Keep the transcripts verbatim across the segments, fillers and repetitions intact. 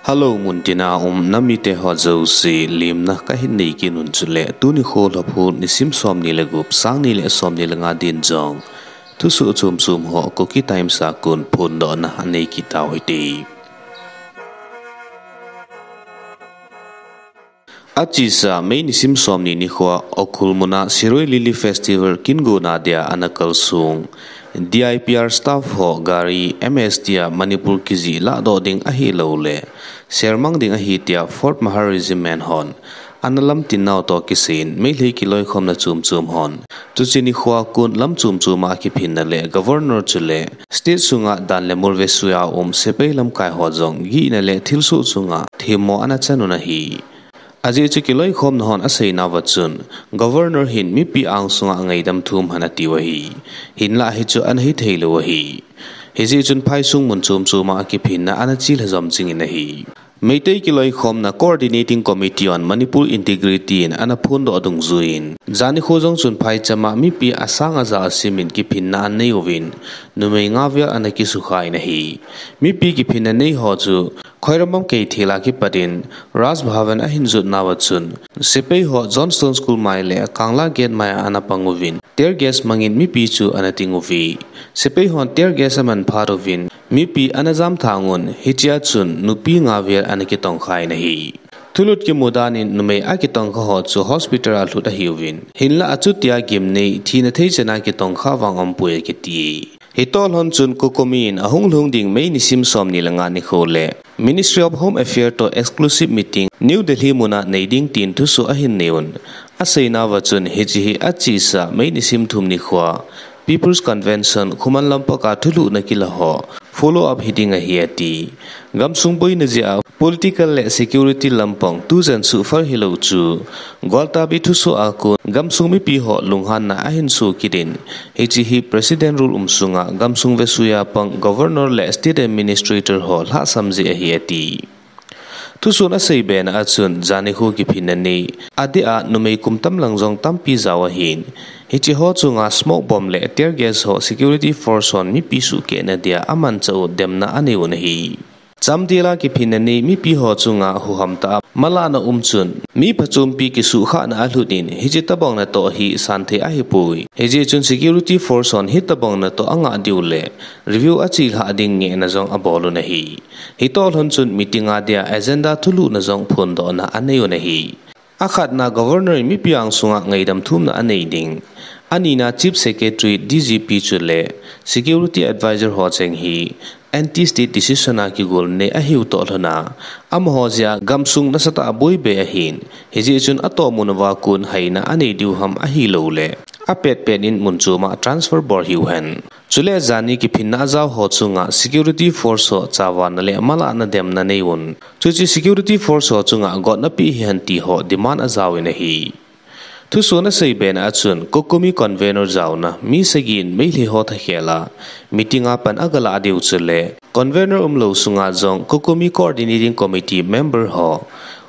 Hello, muntina um namite ho jouse, lemna kahin nei kit un chule, tuni kho lhaphu nisim somni le gup, sang ni le somni le nga din jong thusoh chom chom ho Kuki Times a kon phondohna anei kit tau hite. Achesa May nisim somni nikhoa Ukhrul muna Shirui Lily Festival kin gonna dia ana kalsong D I P R staff ho gari M S T a Manipur kijih lahdoh ding ahilouleh sermang ding ahi tia Fourth Mahar Regiment hon ana lamtin nau toh kisaiin Meitei kiloikhomna chom chom hon chuche nikhoa kon lam chom chom a kiphinna le Governor chule state sunga dan le mol vesuiya um sepai lamkai ho jong gihna le thilsoh chunga themmo ana chan un ahi. Ajeh chu kiloikhomna hon aseinauva chun, Governor hin mipi angsunga ngaidam thum hen atiu ahi. Hinlah hichu ana hithei lou ahi. Hijeh chun phaisung mun chom choma kiphinna ana chelha jom jingin ahi. Meitei kiloikhomna Coordinating Committee on Manipur Integrity in ana phondoh dungjuiyin, jan nikho jong chun phaichama mipi asang aja asimin kiphinna anei uvin, numei nga vel ana kisukha in ahi. Mipi kiphinna nei ho chu Khoiram Bamkeithel a kipat in Raj Bhavan ahin jot nauva chun, sepai ho Johnstone School mai le Kangla Gate mai a ana pang uvin, tear gas mangin mipi chu ana ting uve. Sepai hon tear gas aman phat uvin, mipi ana jamthang un, hichea chun nupi nga vel ana kitongkha in ahi. Thulut kimu dan in numei akitongkha ho chu hospital a lhut ahiuvin, hinlah achutia gimnei thina thei chan a kitongkha vang aumpoi akiti. Hitoh lhon chun COCOMI in ahung lhung ding May nisim somni le nga nikho le Ministry of Home Affairs toh exclusive meeting New Delhi muna nei ding tin thusoh ahin nei un. Aseinauva chun hiche hi achesa May nisim thum nikhoa People's Convention Khuman Lampak a thulhuhna kila ho follow up hiding ahi ati. Gamsung boina jeh a political le security lampang tujan suhphal hilou chu Gwaltabi thusoh a kon gamsung mipi ho lunghanna ahin soh kit in, hiche hi President rule um sunga gamsung vesuiya pang Governor le State Administrator ho lhahsam jeh ahi ati. Thusoh in asei bena a chun, jan nikho kiphinna nei adeh a numei kum tam lang jong tampi jao ahin, hiche ho chunga smoke bomb le tear gas ho security force hon mipi suhkehna dia amanchah u demna anei un ahi. Chamdel a kiphinna nei mipi ho chunga huhham tah a malahna um chun, mi phachompi kisuhkhahna alhut in, hiche tobang natoh hi santhei ahipoi. Hijeh chun security force hon hitobang natoh angah diu le review achelhah ding ngehna jong abol un ahi. Hitoh lhon chun meeting a dia agenda thulhuhna jong phondohna anei un ahi. Akhatna, Governor in mipi angsunga ngaidam thumna anei ding. Anina, Chief Secretary, D G P chule Security Advisor ho cheng hi anti-state decision a kigolna nei ahiu toh lhon a, amaho jeh a gamsung nasatah a boibe ahin, hijeh chun atohmun uva kon haina anei diu ham ahilouleh apetpet in mun choma transfer bol hiu hen. Chule jani kiphinna ajao ho chunga security force ho chavana le malahna demna nei un. Chuche security force ho chunga gotna peh hihen ti ho demand ajao in ahi. Thusoh in asei bena a chun, COCOMI convener jaona mi sagi in Meitei ho thakhel a meeting a pan agalah diu chule convener umlou sunga jong COCOMI Coordinating Committee member ho,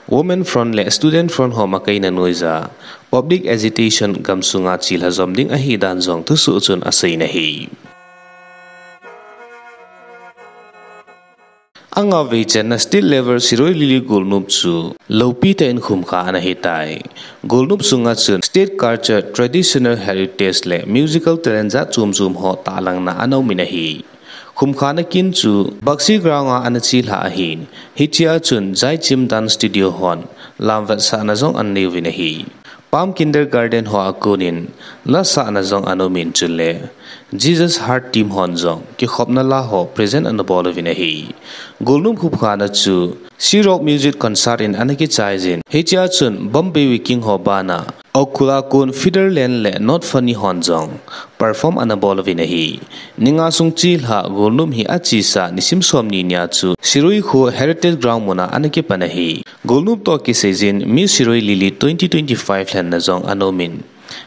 Women Front le Student Front ho makaina noija public agitation gamsunga chelha jom ding ahidan jong thusoh chun asei in ahi. Angavei channa state level Shirui Lily Golnop chu loupitah in khumkha ana hitai. Golnop sunga chun state culture, traditional heritage le musical talent jat chom chom ho tahlangna ana um in ahi. Khumkhana kin chu Bakshi Ground a ana chelha ahin, hichea chun Jaichim Dance Studio hon lamvetsahna jong ana neiyuvin ahi. Palm Kindergarten ho a konin lasahna jong ana umin chule Jesus Heart Team hon jong kikhopna la ho present ana bol uvin ahi. Golnop khumkhana chu Sea Rock Music Concert in ana kichaijin, hichea chun Bombay Viking ho bana Ukhrul a kon Featherland le Not Funny hon jong perform ana bol uvin ahi. Ni nga sung chelha Golnop hi achesa nisim somni nia chu Shirui kho Heritage Ground muna ana kipan ahi. Golnop toh kiseijin Miss Shirui Lily twenty twenty-five lhenna jong ana umin,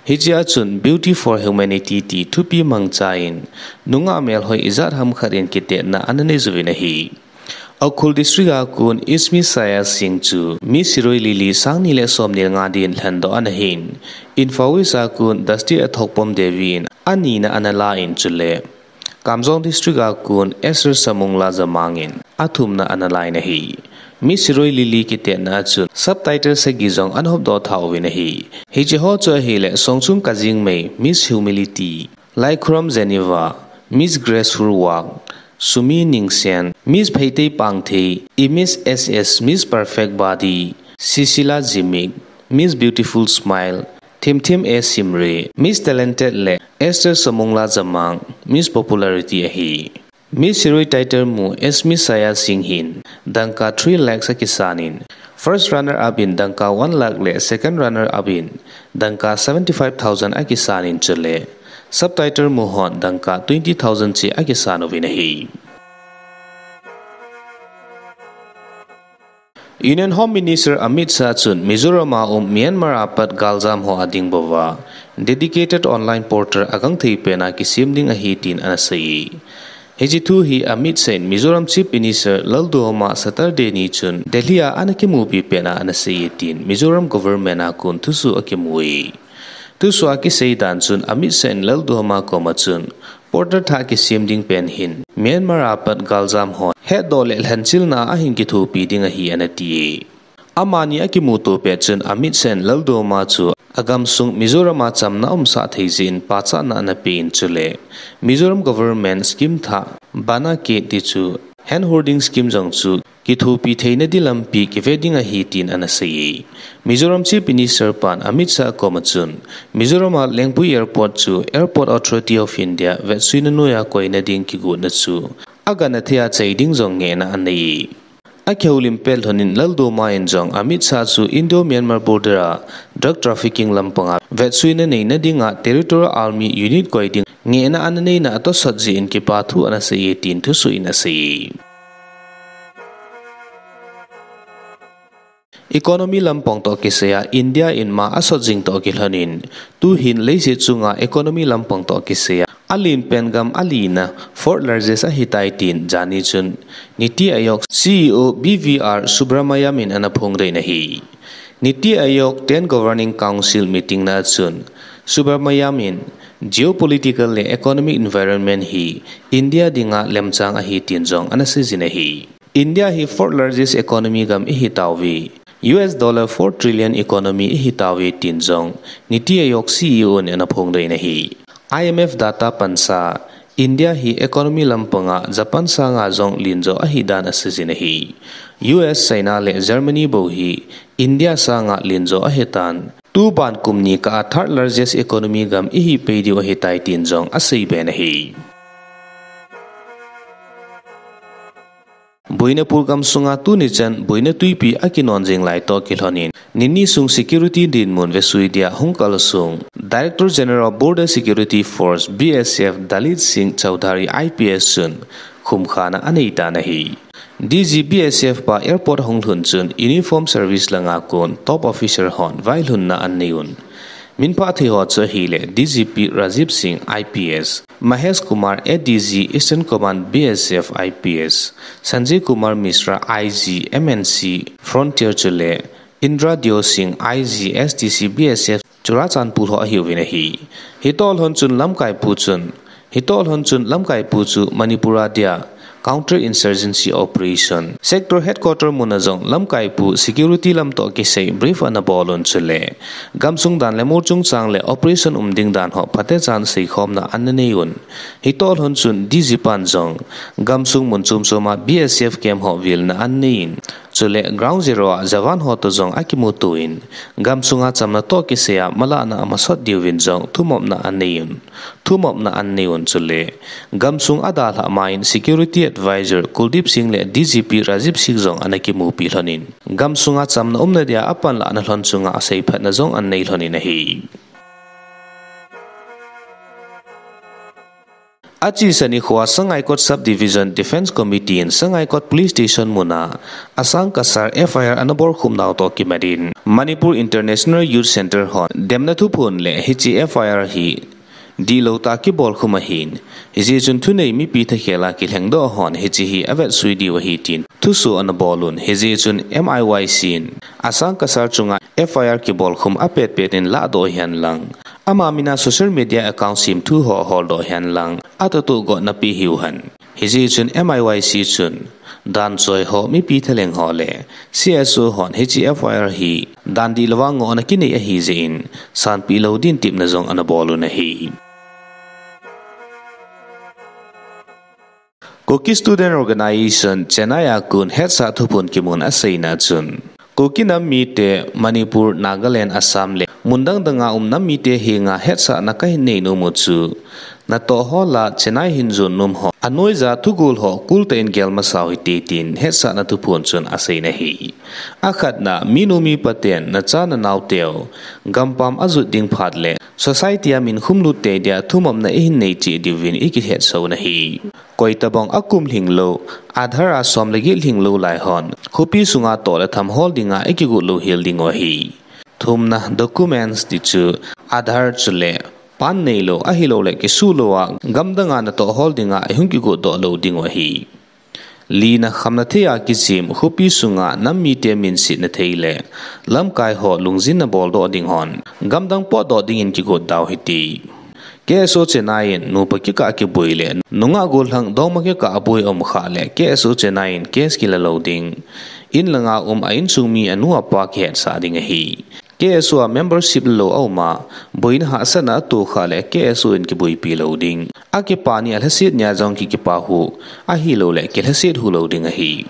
hichea chun Beauty for Humanity ti thupi mangchan nungah melhoi ijat ham khat in kitetna ana neiyuvin ahi. Ukhrul District a kon Ismi Saya Singh chu Miss Shirui Lily sang ni le somni le nga din lhendoh ana hin, Imphal West a kon Dusty Athokpom Devi in anina ana la in chule Kamjong District a kon Esther Samungla Jamang in athumna ana la in ahi. Miss Shirui Lily kitetna a chun subtitle sagi jong ana hopdoh tha uvin ahi. Hiche ho chu ahile Songchung Kajingmei, Miss Humility, Laikhuram Geneva, Miss Graceful Walk, Sumi Ningsen, Miss Pheitei Pangthei, Miss S S, Miss Perfect Body, Sisila Zimik, Miss Beautiful Smile, Thimthim A Simre, Miss Talented le Esther Samungla Jamang, Miss Popularity ahi. Miss Shirui title mu S Miss Saya Singh hin dangka three lakhs akisan in, first runner up in dangka one lakh le second runner up in dangka seventy five thousand akisan in chule subtitle mu hon dangka twenty thousand chi akisan uvin ahi. Union Home Minister Amit Shah chun Mizoram a um Myanmar a pat galjam ho ading bouva dedicated online portal agangthei pen a kisem ding ahi tin ana sei. Hiche thu hi Amit Shah in Mizoram Chief Minister Lalduhoma Saturday ni chun Delhi a ana kimupi pen a ana sei e tin Mizoram government a kon thusoh akimu e. Thusoh a kisei dan chun Amit Shah in Lalduhoma koma chun portal thah kisem ding pen hin Myanmar a pat galjam ho hetdoh le lhanchilna a ahin kithopi ding ahi ana ti e. Amani akimuto pet chun Amit Shah in Lalduhoma chu agamsung Mizoram a chamna umsah thei jeh in pachatna ana pe in chule Mizoram government scheme thah bana ke ti chu hand holding scheme jong chu kithopi theina di lampi kive ding ahi tin ana sei e. Mizoram Chief Minister pan Amit Shah koma chun Mizoram a Lengpui Airport chu Airport Authority of India vetsuina noiya koina ding kigotna chu agana thei a chai ding jong ngehna anei e. Akihoulim pet lhon in Lalduhoma in jong Amit Shah chu Indo-Myanmar border a drug trafficking lampang a vetsuina neina dinga Territorial Army Unit koi ding ngehna ana neina atosot jeh in kipa thu ana sei e tin thusoh in asei e. Economy lampang toh kisai a India in ma asot jing toh kilhon in, tuhin leiset chunga economy lampang toh kisai a alen pen gam alina fourth largest ahitai tin jani chun Niti Aayog C E O B V R Subramaniam in ana phongdoh in ahi. Niti Aayog ten Governing Council meeting na chun Subramaniam in geopolitical le economic environment hi India dinga lemchang ahi tin jong ana seijin ahi. India hi fourth largest economy gam ihi tauve, U S dollar four trillion economy ihi tauve tin jong Niti Aayog C E O in ana phongdoh in ahi. I M F data pansa, India hi economy lampanga Japan sanga jong lenjo ahi dan aseijin ahi. U S, China le Germany bou hi India sanga lenjo ahitan, tuban kum ni kah a third largest economy gam ihi pei diu ahitai tin jong aseiben ahi. Boinapur gamsunga tuni chan boina twipi akinon jing lai toh kilhon in, nini sung security dinmun vesui dia hung kalsong Director General of Border Security Force, B S F, Dalit Singh Chaudhary, I P S chun khumkhana anei tan ahi. D G B S F pa airport hung lhun chun uniform service langa kon top officer hon vailhunna anei un. Minphah thei ho chu ahile D G P Rajiv Singh, I P S, Mahesh Kumar, A D G Eastern Command, B S F, I P S, Sanjay Kumar Mishra, I G, M N C, Frontier chule Indra Deo Singh, I G, S D C, B S F, Churachandpur ho ahiuvin ahi. Hitoh lhon chun lamkaipu chun, hitoh lhon chun lamkaipu chu Manipur a dia counter insurgency operation, sector headquarter muna jong lamkaipu security lam toh kisai brief ana bol un chule gamsung dan le mol chungchang le operation um ding dan ho phatechan seikhomna ana nei un. Hitoh lhon chun D G pan jong gamsung mun chom choma B S F camp ho vilna ana nei in, chule ground zero a jawan ho toh jong akimuto in, gamsunga chamna toh kisai a malahna amasot diuvin jong thumopna anei un. Thumopna anei un chule gamsung adalhah ma in security advisor Kuldeep Singh le D G P Rajiv Singh jong ana kimupi lhon in, gamsunga chamna umna dia apanlahna lhon chunga aseiphatna jong anei lhon in ahi. Achesan nikhoa Sangaikot Sub Division Defence Committee in Sangaikot Police Station muna asang kasar F I R ana bolkhum nau toh kimat in, Manipur International Youth Centre hon demna thuphon le hiche F I R hi dihlou tah a kibolkhum ahin, hijeh chun thunei mipi thakhel a kilhengdoh hon hiche hi avetsui diu ahi tin thusoh ana bol un. Hijeh chun M I Y C in asang kasar chunga F I R kibolkhum apetpet in lahdoh hen lang, ama mina social media account semthu ho holdoh hen lang, atohtoh gotna pe hiu hen. Hijeh chun M I Y C chun Dan choi ho, mipi thalheng ho le C S O hon hiche F I R hi dan dihlou a ngohna kinei ahi jeh in, sanpeh lou din tepna jong ana bol un ahi. Kuki Student Organization Chennai a kon hetsah thuphon kimun aseina chun, Kuki nam mite Manipur, Nagaland, Assam le mun dang dang a um nam mite henga hetsahna kahin nei nom u chu, natoh hol a Chennai hin jon nom ho, anoija thugol ho kul tah in gel masa u hite tin hetsahna thuphon chun asei in ahi. Akhatna, minu mipa ten nacha nanao teu gampam ajot ding phat le society a min khumlut tei dia thumopna ihin nei cheh diuvin ikihetsa u ahi. Koitabang a kum lhinglou, Aadhaar a som le get lhinglou lai hon, khopi sunga toh le tham hol dinga ikigot louhel diu ahi. Thumna, documents ti chu Aadhaar chule PAN neilou, ahilouleh kisuh lou a gamdang a natoh hol dinga ihung kigot doh lou diu ahi. Lina, khamna thei a kichem, khopi sunga nam mite minsetna thei le lamkai ho lungjinna boldoh ding hon, gamdang potdoh dingin kigot dau hite. K S O Chennai in nupa kikah kiboi le nungah gollhang dongma kikah aboi aum khah le K S O Chennai in case kila lou ding. In langa um a insung mi anu apa kihetsah ding ahi. K S O a membership lou a um a, boina hahsatna ato khah le K S O in kiboipi lou ding. Akipa ni a lhaset nia jong kikipa hu, ahilouleh kilhaset hu lou ding ahi.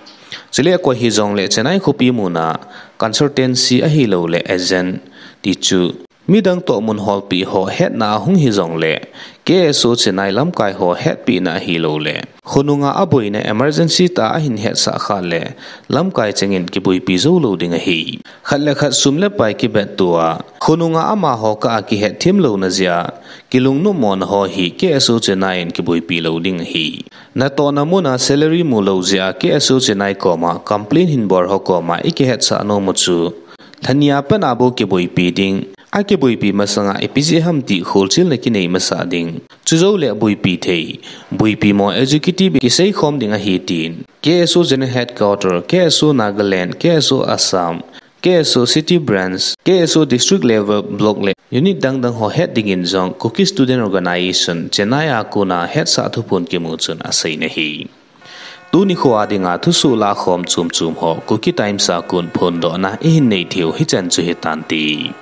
Chule koi hijongle Chennai khopi muna consultancy ahilouleh agent ti chu midang toh mun holpeh ho hetna a hung hijongle, K S O Chennai lamkai ho hetpehna ahilouleh khonunga aboina emergency tah a ahin hetsah khah le, lamkai chengin kiboipi jou lou ding ahi. Khat le khat sum le pai kibetto a, khonunga amaho kah a kihetthem louna jeh a kilungnopmona ho hi K S O Chennai in kiboipi lou ding ahi. Natohna muna salary mu lou jeh a K S O Chennai koma complain hin bol ho koma ikihetsah nom u chu, lhani a pat a bou kiboipi ding, akiboipi masanga ipi jeh ham ti kholchilna kinei masa ding. Chujouleh boipi thei, boipi mo executive kiseikhom ding ahi tin K S O General Headquarter, K S O Nagaland, K S O Assam, K S O City Branch, K S O District Level, Block le Unit dang dang ho het dingin jong Kuki Student Organization Chennai a kona hetsah thuphon kimu chun asei in ahi. Tuni kho a dinga thusoh lahkhom chom chom ho Kuki Times a kon phondohna ihin nei theiu hichan chu hitante.